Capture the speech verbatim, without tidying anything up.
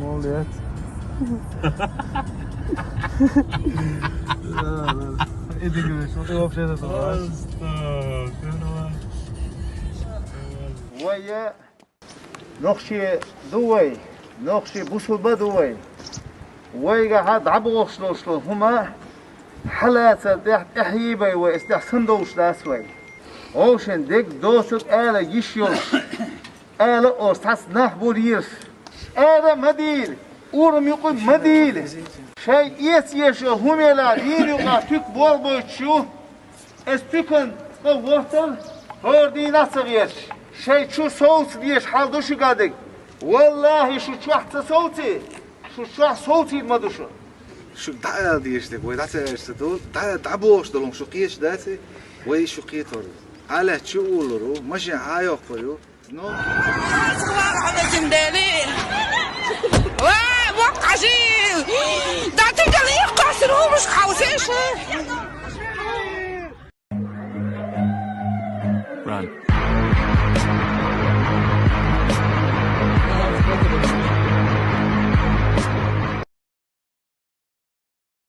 Молодец. Иди, говоришь, вот и вообще это. Вай, я. Нохчий ду вай, нохчий бусулба ду вай. Вайгахьа дӀабохуш долуш долу хӀума хьалацар тӀехь тӀаьхьийбай вай, эс тӀехь сандовш дац вай. Вовшийн дег доцург ала йиш йолуш, ала оцу цхьацца нах бу лелаш. Ара а ма дийла, урам юкъа ма дийла. Шайн эца еш йолу хӀума ела дийна юкъа туька болх бойтуш ю. Эс туькан цкъа вортар, хӀора дийнахь а ца гӀерташ, шайн чу совца дезаш хьал ду шуьга дерг. Валлахьи, шу чохь ца совций, шу чохь совцийна ма ду шу. Шуьга дӀаала дезаш дерг вай дӀа ца аьлча ца ду, дӀа, дӀабохуш долу шу кхеташ дац, вай шу кхетор ю. Алаьттачу уллур ву, машен хьа а йоккхур ю. Ну. Хьан дели? Ва, воккха хьажи! Да ты гали, кхоссур ву, муш хьовсеш?